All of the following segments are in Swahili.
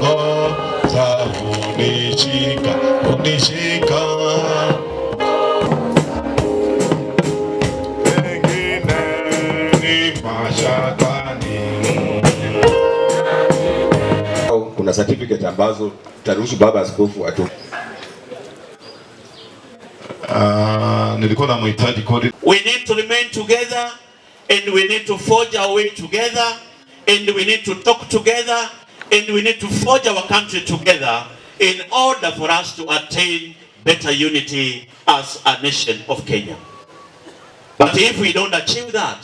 Huniongoza, hunishika, hunishika. Pengine ni mashakani. Kuna certificate ambazo taruhusu baba askofu atu Nilikuwa na mhitaji kodi. We need to remain together and we need to forge our way together and we need to talk together and we need to forge our country together in order for us to attain better unity as a nation of Kenya. But if we don't achieve that,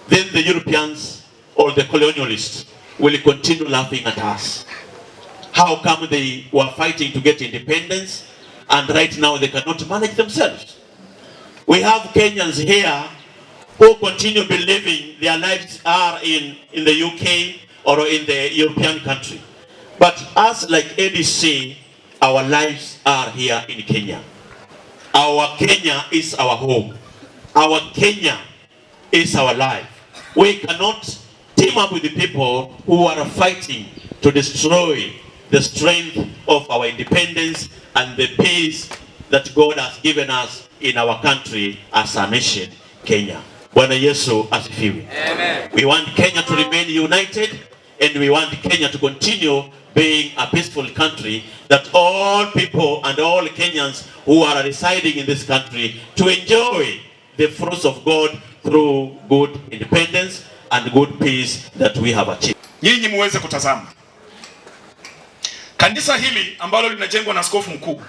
then the Europeans or the colonialists will continue laughing at us. How come they were fighting to get independence and right now they cannot manage themselves? We have Kenyans here who continue believing their lives are in the UK or in the European country. But us like ADC, our lives are here in Kenya. Our Kenya is our home. Our Kenya is our life. We cannot team up with the people who are fighting to destroy the strength of our independence and the peace that God has given us in our country as a nation, Kenya. Bwana Yesu asifiwe. Amen. We want Kenya to remain united and we want Kenya to continue being a peaceful country that all people and all Kenyans who are residing in this country to enjoy the fruits of God through good independence and good peace that we have achieved. Nyinyi muweze kutazama kanisa hili ambalo linajengwa na askofu mkuu.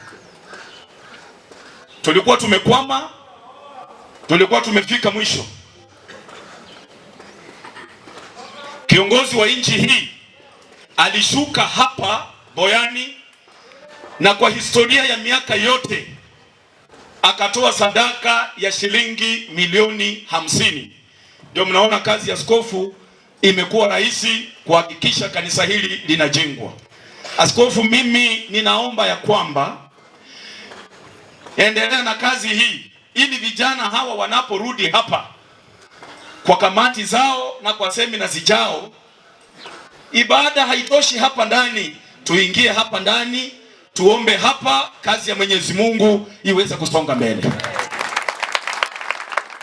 Tulikuwa tumekwama, tulikuwa tumefika mwisho. Kiongozi wa nchi hii alishuka hapa Boyani, na kwa historia ya miaka yote akatoa sadaka ya shilingi milioni 50. Ndio mnaona kazi ya askofu imekuwa rahisi kuhakikisha kanisa hili linajengwa. Askofu, mimi ninaomba ya kwamba endelea na kazi hii ili vijana hawa wanaporudi hapa kwa kamati zao na kwa semina zijao, ibada haitoshi hapa ndani, tuingie hapa ndani tuombe hapa, kazi ya Mwenyezi Mungu iweze kusonga mbele.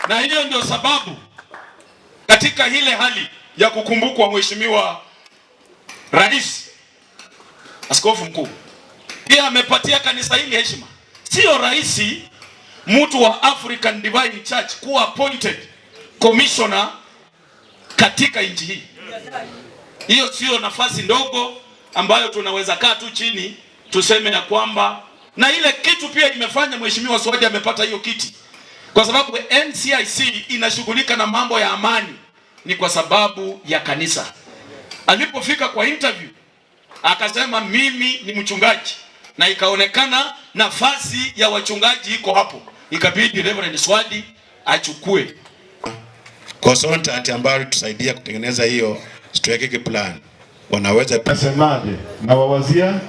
Na hiyo ndio sababu katika ile hali ya kukumbukwa Mheshimiwa Rais, Askofu Mkuu pia amepatia kanisa hili heshima. Sio rahisi mtu wa African Divine Church kuwa appointed commissioner katika nchi hii. Hiyo sio nafasi ndogo ambayo tunaweza kaa tu chini tuseme ya kwamba, na ile kitu pia imefanya Mheshimiwa Swadi amepata hiyo kiti, kwa sababu NCIC inashughulika na mambo ya amani, ni kwa sababu ya kanisa. Alipofika kwa interview akasema mimi ni mchungaji, na ikaonekana nafasi ya wachungaji iko hapo, ikabidi Reverend Swadi achukue. Consultant ambayo tusaidia kutengeneza hiyo strategic plan wanaweza Nasemaje? Na wawazia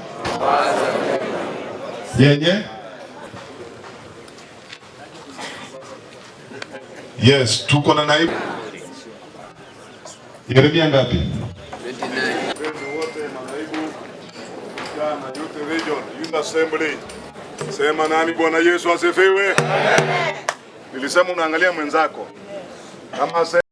yenye yes, tuko na naibu Yeremia ngapi? 29. Wote manaibu vijana, Youth Region, Youth Assembly. Sema nami Bwana Yesu asifiwe. Nilisema unaangalia mwenzako kama